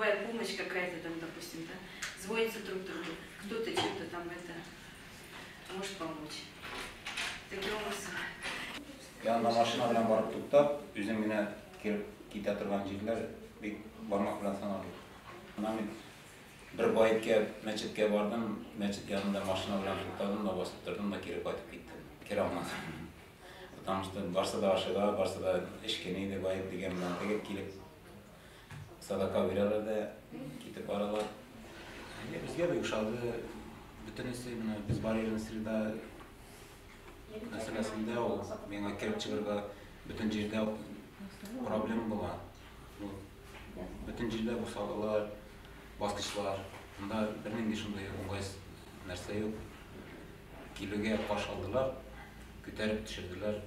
Любая помощь какая-то там, допустим, да, звонится друг другу, кто-то чем-то там это может помочь. Таким образом. Янына машина белән барып туктап, үзем генә кереп китә торган җирләр бик бармак белән санарлык. Менә мин бер байткә мәчеткә бардым, мәчет янында машина белән туктадым да, басып тордым да кире кайтып киттем. Керә алмадым. Потому что барсы да ашыга, барсы да эш көне иде, бает дигән белән теге килеп садака бирәләр дә китеп баралар. Безгә бик ошады. Бөтенесе менә без барьерная среда мәсьәләсендә ул миңа кереп чыгарга бөтен җирдә проблема була. Бөтен җирдә бусагалар, баскычлар. Монда бернинди шундый уңайсыз нәрсә юк. Килүгә каршы алдылар, күтәреп төшерделәр.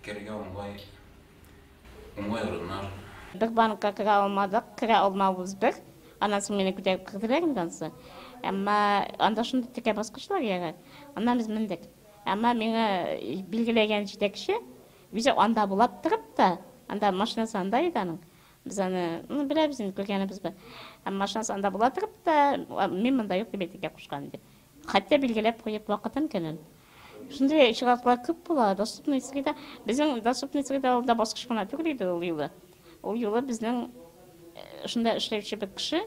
Керергә уңай, уңай урыннар. Бер банкка керә алмадык, керә алмавыбыз бер. Аннан соң мине күтәреп керделәр инде ансы. Әмма анда шундый текә баскычлар ярар. Аннан без мендек. Әмма миңа билгеләгән җитәкче үзе анда булап торып та, анда машинасы анда иде аның. Без аны, ну, беләбез инде, күргәнебез бар. Әмма машинасы анда була торып та, мин монда юк дип әйтергә кушкан иде. Хәтта билгеләп куеп вакытын, көнен. Шундый очраклар күп була. Доступный среда. Безнең доступный среда ул да баскыч кына түгел иде ул юлы. Ул юлы безнең шунда эшләүче бер кеше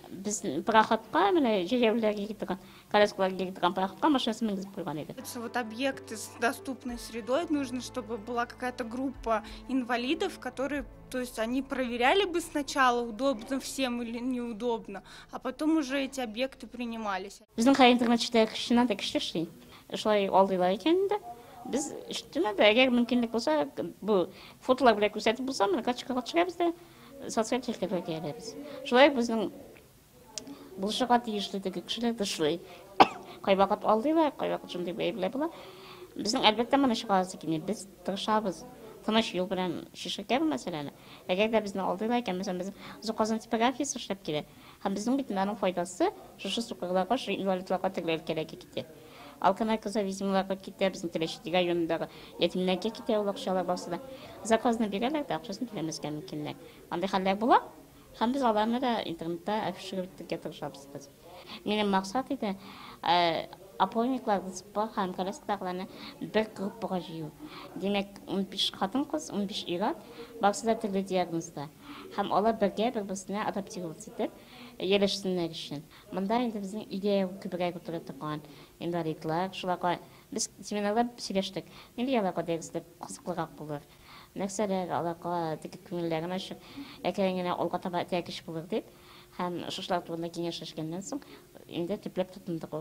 без пароходка, менә җәяүлеләр йөри торган, коляскалар йөри торган пароходка машинасын менгезеп куйган иде. Вот объекты с доступной средой нужно, чтобы была какая-то группа инвалидов, которые, то есть они проверяли бы сначала, удобно всем или неудобно, а потом уже эти объекты принимались. Безнең хәзер интернет челтәре чыннан да көчле эшли. Шулай алдыйлар икән инде. Без чыннан да, әгәр мөмкинлек булса, бу фотолар белән күрсәтеп булса, менә карточкага төшерәбез дә, социаль челтәрләргә ябабыз. Шулай безнең булышырга тиешле теге кешеләр дә шулай. Кайвакыт алдыйлар, кайвакыт шундый әйберләр була. Безнең әлбәттә моны чыгарасы килми. Без тырышабыз тыныч юл белән чишергә бу мәсьәләне. Әгәр дә безне алдыйлар икән, мәсәлән, безнең Зур Казан типографиясе эшләп килә. Һәм безнең бит аның файдасы шушы сукырларга, шушы инвалидларга төрле өлкәләргә китә. Алконаркозависимыйларга китә, безнең Теләче районындагы ятимнәргә китә ул акчалар барысы да. Заказны бирәләр дә, акчасын түләмәскә мөмкиннәр. Андый хәлләр була. Һәм без аларны да интернетта афишировать итәргә тырышабыз хәзер. Минем максат иде, опорниклар, ДЦП һәм коляскадагыларны бер группага җыю. Димәк, 15 хатын-кыз, 15 ир-ат, барысы да төрле диагнозда. Һәм алар бергә бер-берсенә адаптироваться итеп, ияләшсеннәр өчен. Монда инде безнең өйдә күбрәк утыра торган инвалидлар, шуларга без семинарда сөйләштек. Нинди аларга дәреслек кызыклырак булыр? Нәрсәләр аларга теге күңелләрен ачып, әкрен генә алга таба этәргеч булыр дип. Һәм шушылар турында киңәшләшкәннән соң, инде төпләп тотындык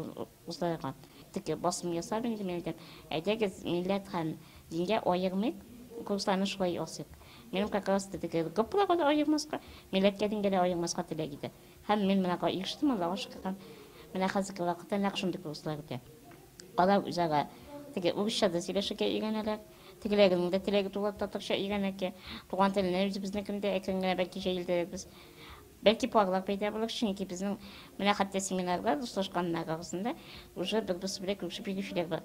узларга. Теге басым ясап инде мин әйтәм, әйдәгез милләт һәм дингә аермыйк, курсларны шулай ясыйк. Минем как раз теге группаларга да аермаска, милләткә дингә дә аермаска теләк иде. Һәм мин моңа ирештем, Аллага шөкер. Һәм менә хәзерге вакытта нәкъ шундый курслар үтә. Алар үзара теге урысча да сөйләшергә өйрәнәләр. Тегеләренең дә теләге тула татарча өйрәнергә. Туган теленә үзебезнекен дә әкрен генә бәлки җәелдерербез. Бәлки парлар пәйда булыр, чөнки безнең менә хәтта семинарда дуслашканнар арасында уже бер-берсе белән күрешеп йөрүчеләр бар.